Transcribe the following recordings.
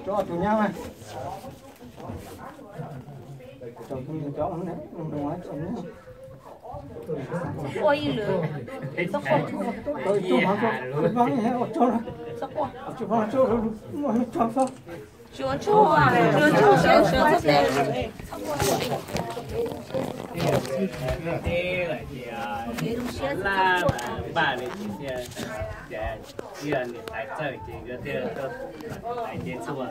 Tus nyab, ua ib lwm. Tsis ua ntsuag, tsis ua ntsuag, tsis ua ntsuag, tsis ua ntsuag. Ib yog niam tais txawj ces nkawd thiaj tau tais ces txhua.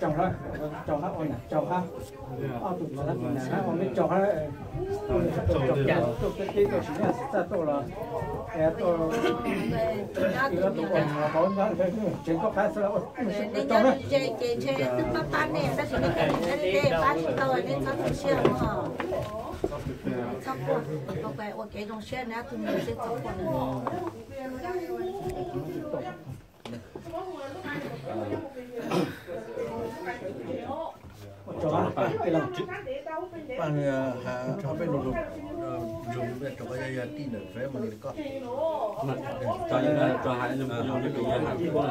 Tau hab, ua niam tau hab, ob tug txiv hab tus niam hab ua me tau hab, tuaj peb teb tuaj tsis nyob tsis txaj tuaj los, es tuaj, tus ua hauv nyob tsev koj qab xwb los ua tau hab. Ces ntshe twb pab pab nej tab sis nej tej niam tej txiv pab tsis tau nej txhob tu siab os. Txhob quaj, ua kev zoo siab na, tus niam seb txhob quaj. Pab, pab, peb lus, rau qhov yog tij ntawm Feb mas li koj.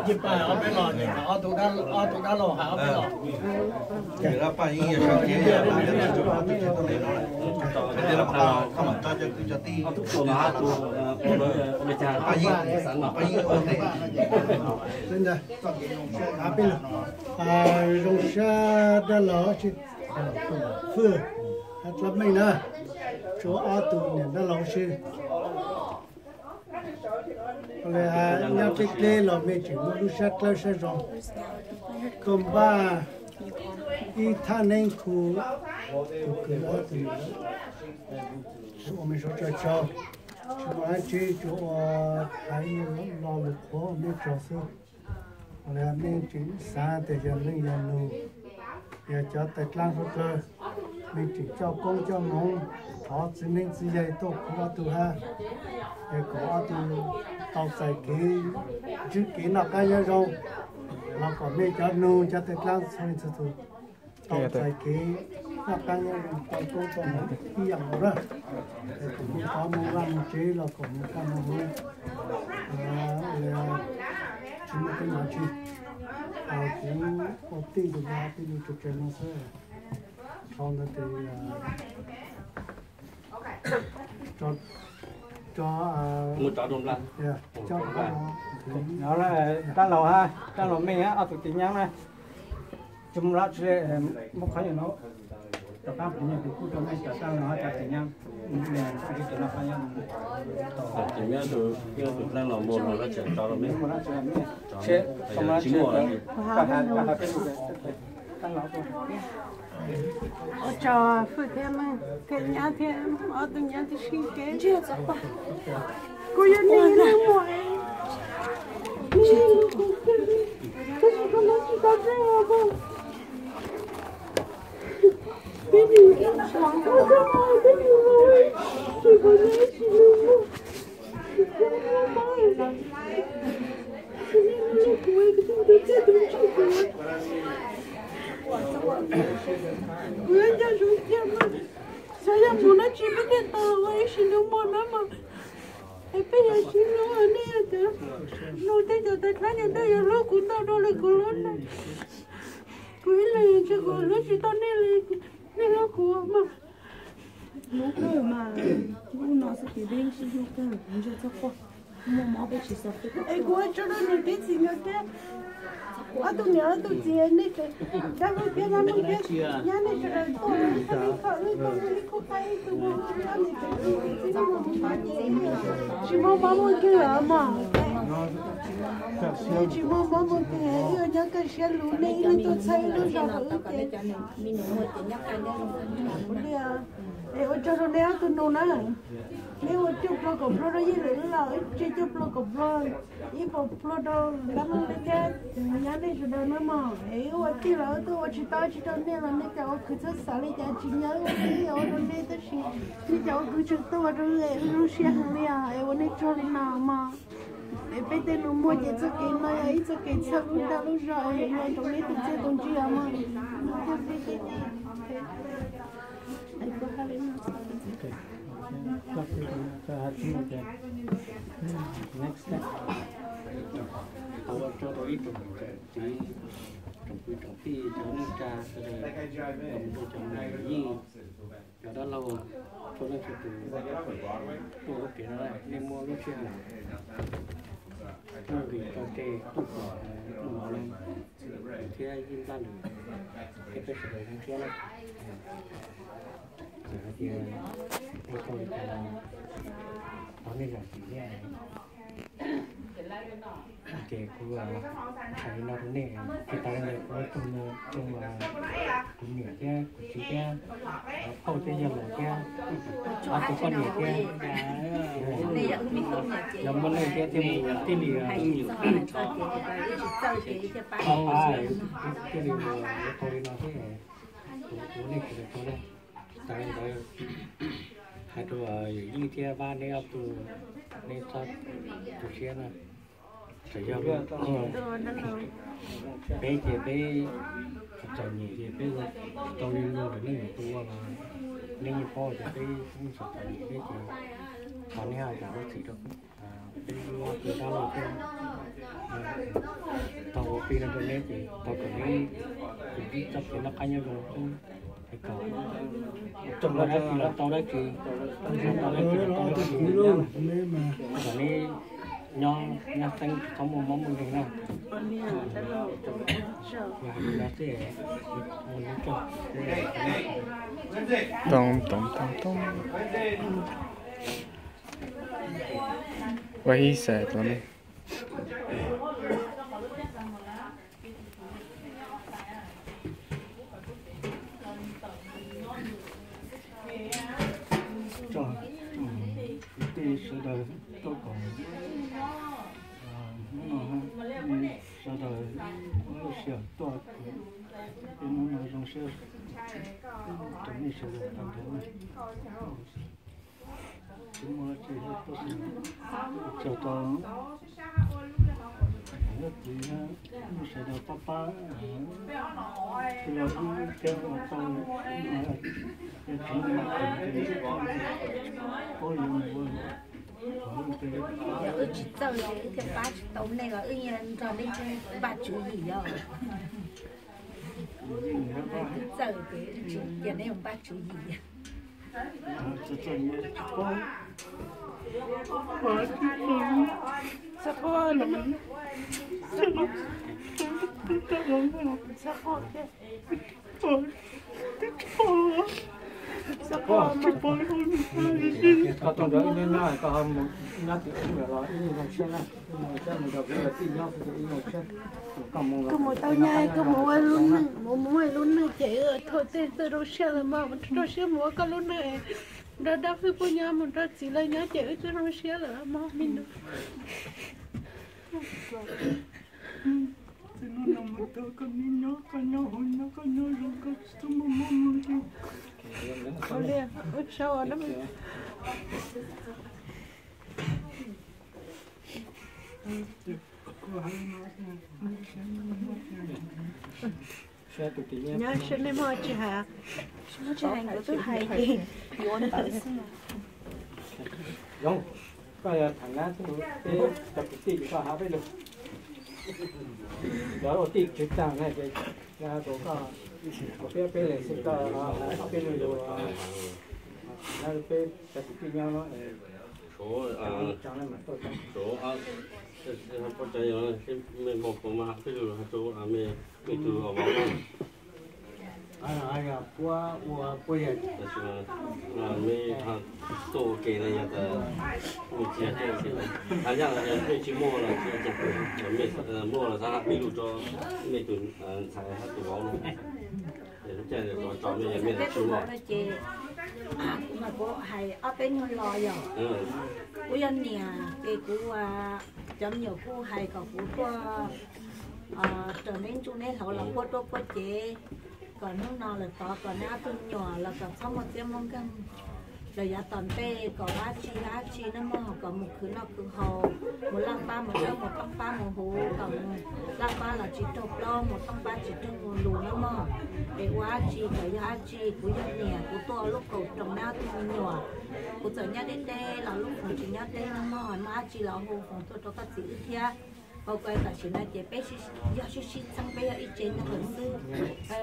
Ces pab ob peb los, ob tug dab laug hais ob peb los. Ces pab yeej yog sawv cev, pab yeej, pab yeej ua ntej. Peb lus, zoo siab dab laug Hwj, hab dlab meej na, tsuav ob tug niam dab laug si. Nyob dleb dleb los mej tseem muaj lub sab dlawb sab zoo, koj npaj ib thaj neeb khu tus kwv ob tug niam, ua mej sawv tsaug tsaug, tsis muaj dab tsi, tsuas ua haiv lo lus qhuav mej tsaug xwb. Mej tseem xav tias yog leej yog nus, yog cov tais dlaab suav dlawg, mej tseem coj koob coj moov, thov txiv neeb txiv yaig tuaj pab ob tug hab, es kom ob tug tau txais kev ntsib kev noj qab nyob zoo, los kom mej cov nus cov tais dlaab txhua leej txhua tug tau txais kev noj qab nyob zoo, tau koob tau moov ib yaam nkaus na. Es kom mej cov moog vaj moog tsev los kom moog kaj moog huv, tsis muaj teeb meem dab tsi. Kuv ua tij tus no tij lus tso tseg no xwb, dhau ntawd ces dab laug hab dab laug mej hab ob tug tij nyab na, tsis muaj dab tsi, muab qhov nyuag no rov qaab pum nyuag tus kub rau mej cov dab laug hab cov tij nyab, tsis muaj dab tsi, tsis muaj dab tsi. Ua tsaug Hwj thiab Meej, thiab nyab thiab ob tug nyab tib si kev. Kuv yog nej leej muam, nej lub kua kawg li, tab sis koj lub tsis tau txawj os. Peb nim, peb nim, tsis pom dab tsi li. Kuv yuav nco ntsoov tias mas xyov yog mus dab tsi peb thiaj tau ua ib sim nus muag na mas, es peb yuav tsis nug, nej yog cov nus tej cov tais dlaab cov ntawd yuav hlub kuv ntau dua li kuv hlub nej. Kuv ib leeg ntshe kuv hlub tsis tau nej li nej hlub kuv mas. Hnub kawg mas, hnub no xwb ces peb sib hlub kawg, kuv ntsia txog quaj, muaj mob peb tsis xav peb. Es kuv ua tsaug rau niam txiv nkawd thiab, ob tug niam ob tug txiv, nej dab laug thiab dab laug thiab, nyab nej sawv daws tuaj, nej txhaj li kho wb tuaj ib khub qaib ib tug mov rau niam txiv nkawd txiv no mus no ces tsis muaj mob muaj nkeeg os mog. Tsis muaj mob muaj nkeeg, wb ua nyob kaj siab lug, nej ib leeg tuaj txhawb ib lub zog rau wb ces Es ua tsaug rau neb ob tug nus na. Neb ua cuaj pluag kaum pluag rau Yij Lwm los wb tseg cuaj pluag kaum pluag, ib puas pluag rau dab laug thiab nyab nej sawv daws na mog. Es wb ua tij los wb twb ua tsis tau tsi rau nej los nej cov ua kwv txhob xav li cas, tsis nyob wb ua tij ua rau nej tab sis nej cov ua kwv tseem tuaj ua rau wb es wb zoo siab heev li os, es ua nej tsaug li no mog. Es peb tej nus muag ces txoj kev no yog ib txoj kev txhawb lub dag lub zog es los rau neb tus txiaj tus ntsig os mog. Next step. Tau ua tsaug rau ib tsoom niam txiv, tsoom kwv tsoom tij, cov neej tsa sawv daws, los mus rau cov me nyuam yij, cov dab laug, txhua leej txhua tus tuaj ua ke no, nej muaj lub sij hawm tuaj nqis tso tseg tuaj koom tus mov no thiab ib nplaj lwm thiab peb sawv daws zoo siab na. Txawm hais tias ua tau li cas los thov nej zam txim thiab. Ces kuv hais li no rau nej, tsis tas li ntawd kuv ua tsaug rau kuv niam thiab kuv txiv thiab phauj thiab yawg laus thiab ob tug poj niam thiab, yog muaj neej thiab thiaj li, thiaj li pab, thiaj li ua tau li no thiab. Kuv ua nej tsis tau tau li. Tsis tas li ntawd, hais rau yawm yij thiab pab neb ob tug, neb txhob tu siab na. Txawm yog peb ces peb txom nyem ces peb ua tsis tau li luag lwm leej lwm tus ua los, nej yeej paub tias peb txom nyem thiab ces thov neb ho zam lub txim rau peb lub dab laug thiab. Tau ua plig no rau neb ces thov kom neb txoj kev noj qab nyob zoo xwb, es kom tau dab tsi los tau dab tsi, tau dab tsi los tau dab tsi, kom neb nyob nyob xeeb tsis txhob muaj mob muaj nkeeg na. Yog hais li no xwb, ua li tsaug. Toom toom toom toom. Ua ib xav tus ne. Tsoom kwv tij sawv daws tuaj koom hnub no, sawv daws muaj lub sij hawm tuaj, hnub no zoo siab rau nej sawv daws tag nrho. Tsis muaj dab tsi, tab sis txog rau niam thiab txiv, sawv daws pab pab, tij laug Ib thiab Ua Tauj, yog tsis muaj neeg ces paub yuav mus ua. Yog wb tsis txawj ces wb thiaj pab tsis tau nej los wb yeej nrog nej npaj tswv yim os. Wb txawj ces wb tsis cia nej npaj tswv yim. Koj tuaj nrog wb nyob nyob, koj ho mus nyob tim ub lawm los wb yeej zoo siab na. Wb mus nrog kwv nrog tij nyob xwb ces wb zoo siab. Koj mus tau nyab, koj mus ua lub neej, mus muaj lub neej ces wb thauj tej txawj zoo siab lawm mog, mus rau siab mus ua koj lub neej. Nrog dab phwj pub nyob, mus nrog txiv lawv nyob ces wb twb zoo siab lawm mog me nus. Txij hnub no mus tuaj koj nyob, koj nyob hauv nyob, koj nyob zoo, koj tsis txhob muaj mob muaj nkeeg. Ua li, ua tsaug na. Nyob seb nej muaj tsis hais, muaj tsis hais nkawd twb hais ces yuav ntawd xwb. Zoo, koj yog tham nab xwb, peb cov kwv tij ces koj hab peb lug. Cov ua tij tsis tag na ces, koj, peb, peb leeg xwb, koj hab peb lug, peb cov kwv tij nyob no. Mej ua puab yog, tuaj ua ke na yog tas, mej tsis, has yaj los mej tsis muaj los, muaj los xav hab pib lug rua mej tus ntxhais hab tus vauv no. Ces lub caij tso mej yog mej tsis muaj ces kuv mas kuv hais ob peb nyuag lo yog, kuv yog niam ces kuv, cov me nyuam kuj hais kom kuv tuaj raws neb ntsuj neb hlauv los puab ruab puab cev, kom hnub no lawm tod kom neb ob tug me nyuam los kom txhob muaj txiab muaj nkeeg, los yav tom ntej kom dab tsi dab tsi neb muaj ho kom mus khwv noj khwv haus, mus laj pab Mus sab mus toob pab mus huv kom mus laj pab los tsis raug plaub, mus toob pab tsis raug mus lus na mog. Es ua dab tsi kom yog dab tsi, kuv yog niam kuv tuaj lub kaum roos neb ob tug me nyuam. Kuv txawm nyob deb deb los lub foom tsis nyob deb na mog, muaj dab tsi los hu foom tuaj rau koj txiv wb thiab. Ua kuv tam sim no ces peb yog sib sib txheeb, peb yog ib tsev neeg lawm xwb. Ces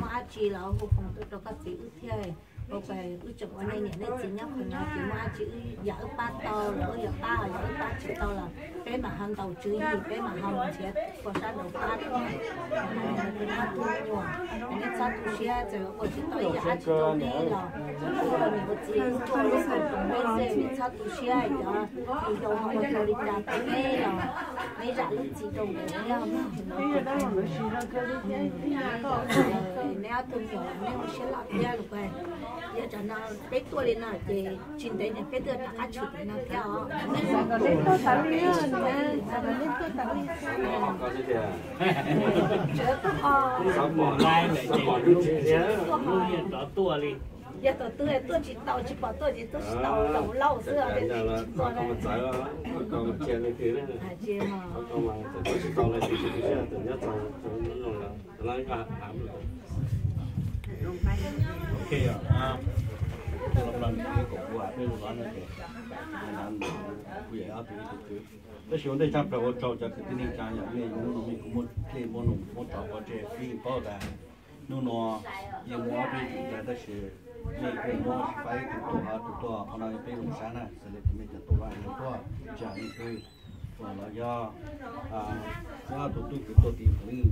muaj dab tsi los hu foom tuaj rau koj txiv wb thiab. Ua kuv wb tseem ua nej niam nej txiv nyob qhov no ces muaj dab tsi wb yam wb pab tau los wb yuav pab, yam wb pab tsis tau los peb mam ho ntaus tswv yim, peb mam ho mus nrhiav pog sab nraud pab thiab. Neb txhob tu siab, txawm ua tsis tau ib yam dab tsi rau neb los ua niam ua txiv tuaj lub xeem rau neb xwb, neb txhob tu siab. Cov tis zoo ho ua tau li cas rau neb los neb zam lub txim rau nkawd thiab. Neb ob tug me nyuam los neb ua siab loj thiab los kuv, yog tsam no peb tuaj li no ces tsis ntev ces peb twb rov qab tshwm li no thiab os. Yog tus twg tuaj tsis tau, tsis pom tuaj ces tuaj tsis tau, zaum lauj xwb os. Tab sis ua ntej tshaj plaws ua tsaug cov kwv tij neej tsa, yog nej hnub no nej kuj muab dlej muab num muab tsov pov tseg, peb yeej paub tas hnub no yeej muaj ob peb yim ntawd, tab sis nej kuj muab faib tus tuaj, ho tus tuaj qhov no peb zoo sab na, xws li tus nej cov tuaj vaj tuaj tsa ib tug, los yog ob tug tub kwv tuaj tiv mus ib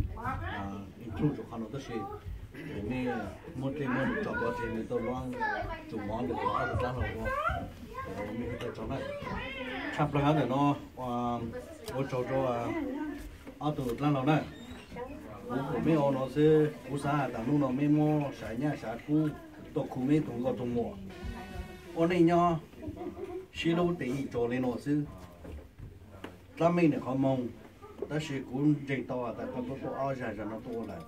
ib tsuj rau qhov no, tab sis nej muab dlej muab num tsov pov tseg, nej tuaj luab tsum mov ntawm ob tug dab laug ua, nej tau tsaug na. Tshaj plaws ntawm no ua tsaug rau ob tug dab laug na. Kuv pum meb ua no xwb, kuv xav hais tas hnub no meb muab sav nyaj sav kub tuaj khu meb tus nkauj tus muam. Ua neej nyob sib hlub tes yim tsaus li no xwb. Dlaab meej nim qhov moog, tab sis kuv ntseeg tau has tas koj tuaj tuaj ob zag zag no tuaj ua lawm.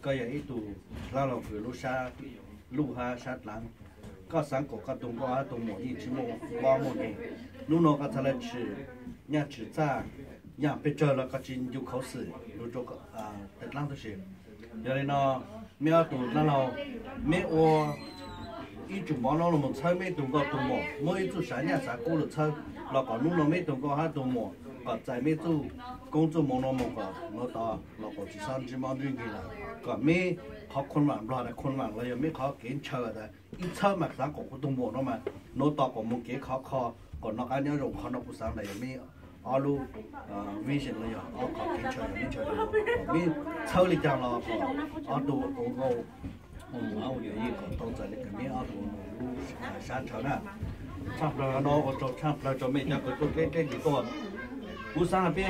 Koj yog ib tug dab laug kws lub sab luj hab sab dlaav, koj xaav kom koj tus nkauj hab tus muam yeej tsi muaj mob muaj nkeeg. Hnub no koj txhad le tshwm nyaj tshwm txaj, yaam pes tsawg los koj tsi ncu khuv xim lug rua dlaab tuab si. Yog li no, meb ob tug dlaab laug, meb ua ib tsum mov no los txhawb meb tug nkauj tug muam, muab ib txuj sav nyaj sav kub los txhawb, los kom hnub no meb tug nkauj hab tug muam kom txais meb txuj koob txuj moov no moog kom nuav tod los kom tsi xob ntsib mob ntsib nkeeg lawm, kom meb qhov khuam vaam nplog tas khuam vaam los yog meb qhov kev ntshaw tas ib txhawb mas xaav kom kuv tug muam no mas nuav tod kom moog kev khov kho, kom noj qaab nyob zoo. Qhov no kuv xaav tas yog meb ob lub vision los yog ob qhov kev ntshaw, yog meb ntshaw kom meb txhawb li caag los kom ob tug ua nkauj ua muam ua yawm yij kom tau txais li kws meb ob tug lub sab ntshaw na. Tshaj plawg no ua tsaug tshaj plawg rua mej cov kws tuaj dleb dleb kws tuaj. Kuv xaav has peb,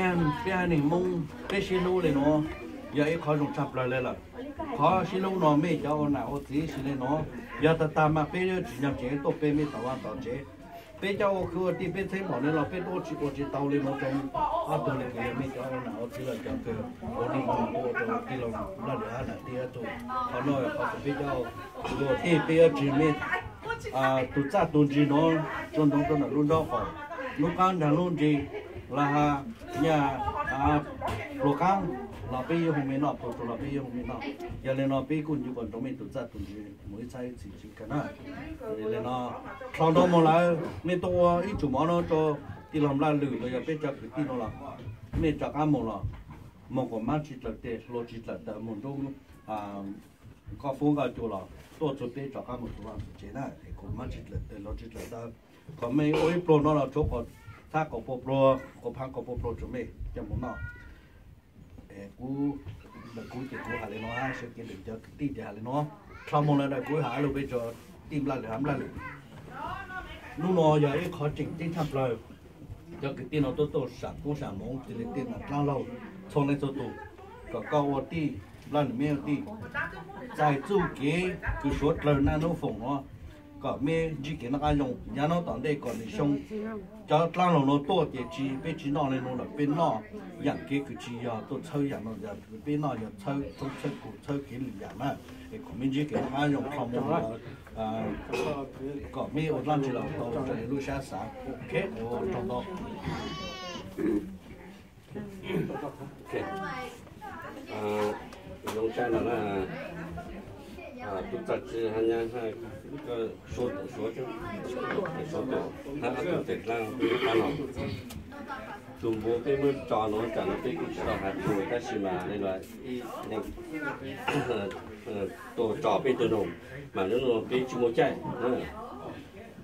peb haiv neeg Moob peb sib hlub le nuav yog ib qhov zoo tshaj plawg le lawm. Qhov sib hlub no mej cov ua nam ua txiv sim le nuav, yog tag tag mas peb yuav tsis nyob tsev tuaj pe mej tom vaj tom tsev. Peb cov ua kwv ua tij peb txheeb npaum le los peb tuaj tsi ua tsi tau le nuav rua ob tug le kws yog mej cov ua nam ua txiv los cov kws ua neej ua tij laug Nplaj Lwm hab nam tij ob tug. Qhov no yog qhov kws peb cov ua kwv ua tij peb yuav tsis mej tus txaj tus ntsis nuav tsuag ntsoov rua ntawm lub nraub qaum, lub qaab nraag lub ntseg, los has nyaj pluas qaab los peb yuav hu mej noj, pluas pluas los peb yuav hu mej noj. Yog le no peb kuj ncu kom ntsoov mej tus txaj tus ntsis mus ib txhab ib txhis tsis kawg na. Le no, dlhau no moog lawm mej tuaj ua ib tsum mov no rua tij laug Nplaj Lwm los yog peb cov kwv tij no los mej rov qaab moog los moog kom mab tsi dlaws tes hlua tsi dlaws taw moog nrub nkoj fub nkoj cua los tuaj txug peb rov qaab moog txug vaj txug tsev na, es kom mab tsi dlaws tes hlua tsi dlaws taw, kom mej ua ib pluag no los tshuav kom txhab kaum pua pluag, kom phaav kaum pua pluag rua mej coj moog noj. Kuv, ntawm kuv ces kuv has le nuav hab sawv kev ntawm cov kwv tij ces has le nuav. Dlhau moog lawm ntawm kuv has lug peb cov tij Nplaj Lwm hab Nplaj Lwm. Nub no yog ib qhov tseem ceeb tshaj plawg, cov kwv tij no tuaj tuaj sam koob sam moov cia li tij nam dlaab laug txhua leej txhua tug, kom koj ua tij, Nplaj Lwm meb ua tij, txais txuj kev kws suav dlawg naj nub foom nuav, kom meb ntsib kev noj qab zoo yav nuav tom ntej kom nwg xyoo. Cov dlaab laug nuav tuaj ces tsi, peb tsi noj le nuav lawm, peb noj yaam kev kws tsi yog tuaj txhawb yaam no, peb noj yog txhawb tshoob txhawb kuv txhawb kev lwm yaam na. Es kom meb ntsib kev noj qab zoo dlhau moog, kom meb ua dlaab tsi los tau raws li lub sab xaav. Ua tsaug ntau. Zoo sab no na, tub txaj tsi hab nyab, Suav, Suav tuam hab ob tug tes dlaab pab los. Tus npua peb muab tso nuav tsam no peb kuj tsis tau has txug tab sis mas le los tuaj tso peb tug noog, mas nub nua peb tsis muaj caij.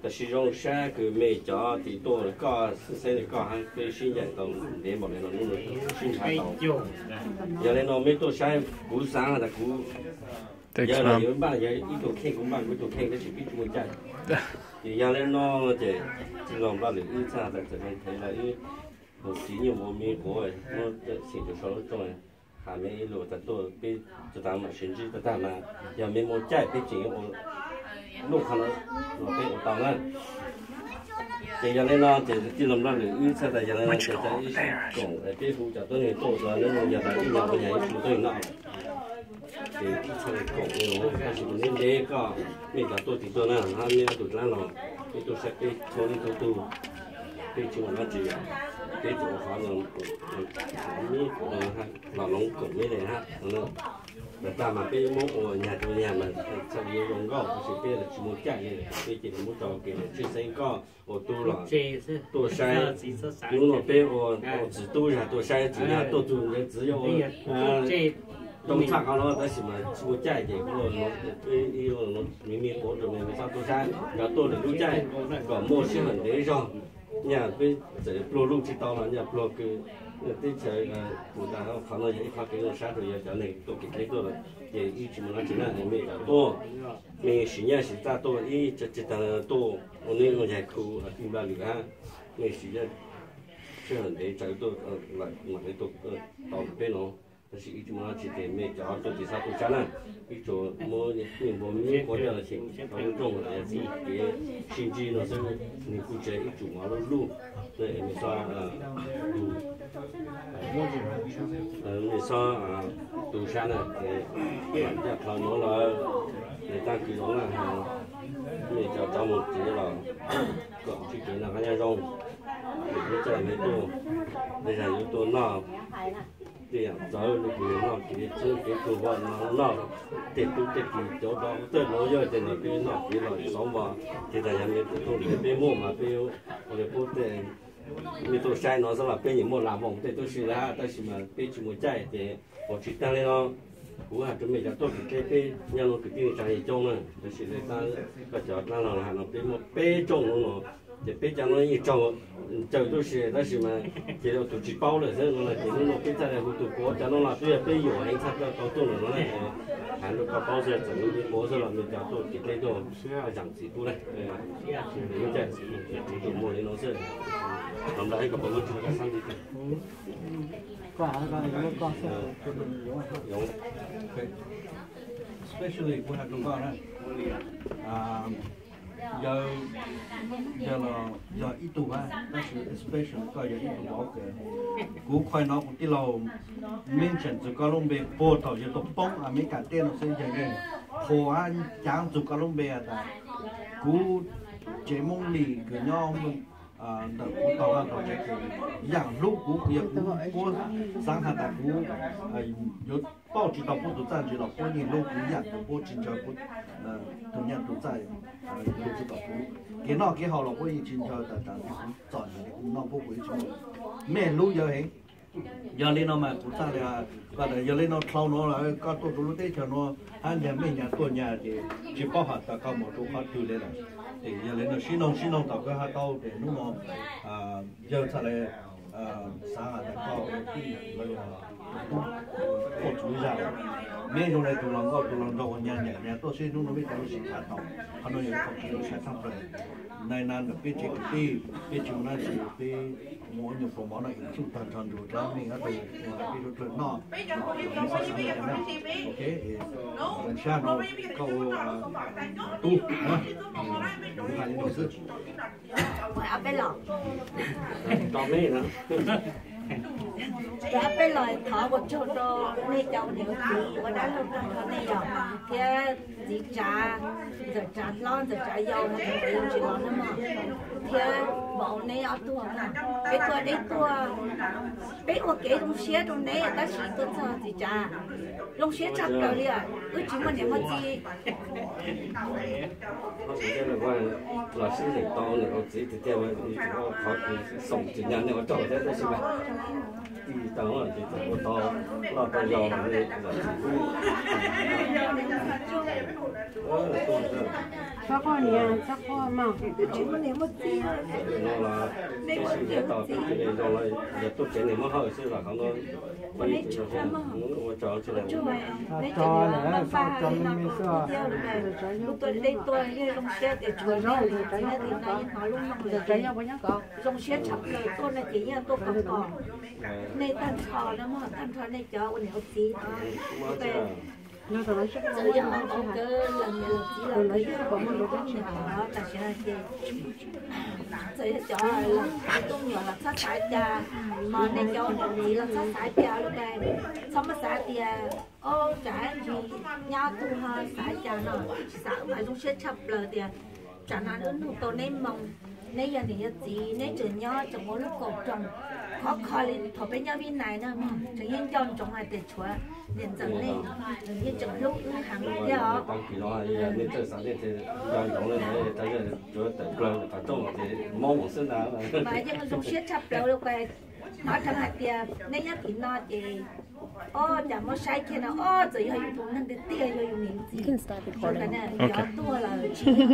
Tab sis zoo sab kws mej cov tis tuaj koj xeeb xeeb le koj hab peb sib ncaim tau ntev npaum le no, nub nua sib nrhav tau. Yog le no mej tuaj saib kuv xaav has tas kuv yawg los yawg npaj yawg ib tug kheej, kuv npaj kuv ib tug kheej tab sis peb tsis muaj caij. Ces yog le no ces tij laug Nplaj Lwm wb txhaj tas txawm le thev lawm wb mus txiv nyuj mus me quav muab xyeem rua sau lub rooj, has me ib lus tas tuaj peb tug tas mam sib ntsib tag tag mas yog mej muaj caij peb tseem yuav ua lub qhov no los peb ua tau na. Ces yog le no ces tij laug Nplaj Lwm wb txhaj tas yog le no ces ib sib koom peb hu cov tuab neeg tuaj ua nub nua yog tas ib nyuag ua nyag ib tug tuab neeg noj. Ces ib txhaj le koom tab sis kuv neb ntev koj mej cov tuaj tis tuaj na hab mej ob tug dlaab los peb tuaj saib peb txhua leej txhua tug, peb tsis muaj dlaab tsi, peb tsuas ua qhov no, meb los loov koom meb le hab no. Tag tag mas peb muab ua nyag rua nyag mas txhaj le yuav zoo nkauj tab sis peb tsis muaj caij li, peb cia li muab tso kev tshwj xeeb koj ua tub los tuaj saib. Nub nua peb ua txiv tub zag tuaj saib txiv, yog tuaj tug ntawd txiv yuav ua zoo tshaj qhov no tab sis mas tsis muaj caij ces kuv me me quav rua mej mej txhob tuaj saib, yog tuaj lwm lub caij kom muaj sij hawm ntev zog. Nyaj peb txawm pluag luj tsis tau los nyaj pluag kws teb chaws kuv tas qhov no yog ib qhov kev zoo sab rua yog cov neeg tuaj kev dleb tuaj lawm ces ib tsis muaj dlaab tsi na, mej cov tuaj, mej sim nyaj sim txaj tuaj ib tsi tag tuaj ua neb ua yaig khu Nplaj Lwm hab, mej sim nyaj sij hawm ntev tsaws tuaj lawm mam le tuaj tau peb no. Tab sis ib tsis muaj dlaab tsi ces mej cov tuaj tis txhob tuaj saib na, ib tsuas muab mej npua mej quav coj los xyeem rau lub rooj los yog txij kev sib ntsib no xwb, nws kuj tsis ib tsum mov lub luj. Mej txhob tu sab na, ces ncaj qhov nuav lawm, ces taag kis zoo na, mej cov cov moog txiv los kom tsis kev noj qab nyob zoo, ces lub caij mej tuaj, tej zag yuav tuaj noj tej yaam txawv, noj kev txhub kev tug voj no noj, tej tub tej kis cov dov txawj nuav yog tej no peb noj kev los xauv voj, ces tas yog mej tuaj tuaj peb muaj mas peb ua le pub tej mej tuaj saib no xwb los peb nyiam muaj lam voos tej tub si lawm hab, tab sis mas peb tsis muaj caij ces ua tsis taag le no. Kuv has rua mej cov tuaj kev dleb peb nyob nuav kwv tij neej tsaa yeej coob na, tab sis le tab koj cov dlaab laug has no peb muaj peb rooj nuav no, ces peb cov nuav yeej raug cawm tub si tab sis mas cia li ua tus tsis paub lawm xwb no ces nub nua peb txhaj le hu tus puav cov nuav los twb yog peb yuam heev txhaj tau tuaj lawm no na. Has rua koj paub xwb, txawm lub me quav xwb los mej cov tuaj kev dleb tuaj zaam txiv pub na. Lub caij txiv tub muaj le no xwb, los npaj ib kom puas muaj tsis koj xab ntxiv. Especially kuv has rua koj na, yawg, yawg los yog ib tug hab, tab sis especially koj yog ib tug vauv kws, kuv qhua no kuv tij laug mention txug koj lub npe puag thaum yawg tau poob Amelikas teb no xwb yawg yeej qhuas hab caav txug koj lub npe tas kuv tsev Moob Lis kws nyob ntawm kuv tau hab tau tsev kws yaam hlub kuv, yog kuv puab xaav has tas kuv yuav pauj tsis tau puab tus txaj ntsis los puab yeej hlub kuv, yaam kuv puab tsis ntshaw puab tus nyaj tus txaj, hlub tsis tau kuv. Kev noj kev haus los puab yeej tsis ntshaw tas tas kuv txom nyem kuv noj puab kuv yeej tsis muaj. Mej hlub yawg heev. Yog li no mas kuv txhaj le, yog li no dlhau nuav koj tuaj rua lub teb chaws nuav hab nyag mej nyag tuaj nyag ces tsis paub has tas koj mus rua qhov twg le lawm. Ces yog li no sib noog sib noog tom koj has tau ces hnub no yawg txhaj le xaav has tas koj ua tij los yog tub tuaj txug ib zag, mej zoo le tug hluas nkauj tug hluas nraug uas nyag nyam nyag tuaj seb hnub no mej cov lub sij hawm tau. Qhov no yog ib qho kev zoo sab tshaj plaws. Nai na ntawm peb tsev kwv tij peb tsis ua dab tsi, peb mus ua nyuag pluas mov no es tsuj tag nrho ntsuag dlaab mej ob tug ua peb suav dlawg noj. Ok, sab no koj ua tub, kuv has li no xwb. Peb los thov ua tsaug rau nej cov ua niam ua txiv ua dab laug tag nrho nej yom, thiab txiv Tsav, ntxawm Tsav hlob ntxawm Tsav yau, tsis los na mog, thiab vauv neb ob tug na, peb tuaj deb tuaj, peb ua kev zoo siab rau neb tab sis tuaj txog txiv Tsav, zoo siab tshaj plaws li, wb tsis muaj niam muaj txiv. Los sib zeem tau niam tau txiv tiag tiag, qhov xaum tsis nyog nej ua rau thiab tab sis mas tij tau ces txawm ua tau loj tau yau li los tsis pub. Txhob quaj niam, txhob quaj mog. No los tib si nrhiav tau tus cia li zoo los yog tuaj tsev niam muab hawj xwb los qhov no ua tsaug tsis zoo siab tshaj plaws tuaj no ces yeej tuaj kom kom nej tag nrho na mog, tag nrho nej cov ua niam ua txiv no. Txawm yog hauv kawg los niam los txiv los kawg yog pom muaj lus kub nyuam los tam sim no ces txawm yog cov los tub nyuam los txhob xav cas, hos nej cov ua niam txiv los txhob xav cas li cas, txhob muab xav tias o tsam ntsis nyob tug ho xav cas no, tsis xav, wb mas zoo siab tshaj plaws tias tsam no wb nug tau neb moo, neb yog niam yog txiv neb tseem nyob tseem ua lub kaum roos khov kho li thaum peb nyob Vib Nais na mog, tseem yeej nco ntsoov hais tias tshuav niam ntxawm nej yeej tseem hlub wb heev li thiab os. Mas yeej zoo siab tshaj plaws li, hnov dheev hais tias neb nyob tim no ces o cas muab saib kiag no o txawm yog yus tus neeg tiag tiag, yog yus niam txiv, yog tuag lawm tsis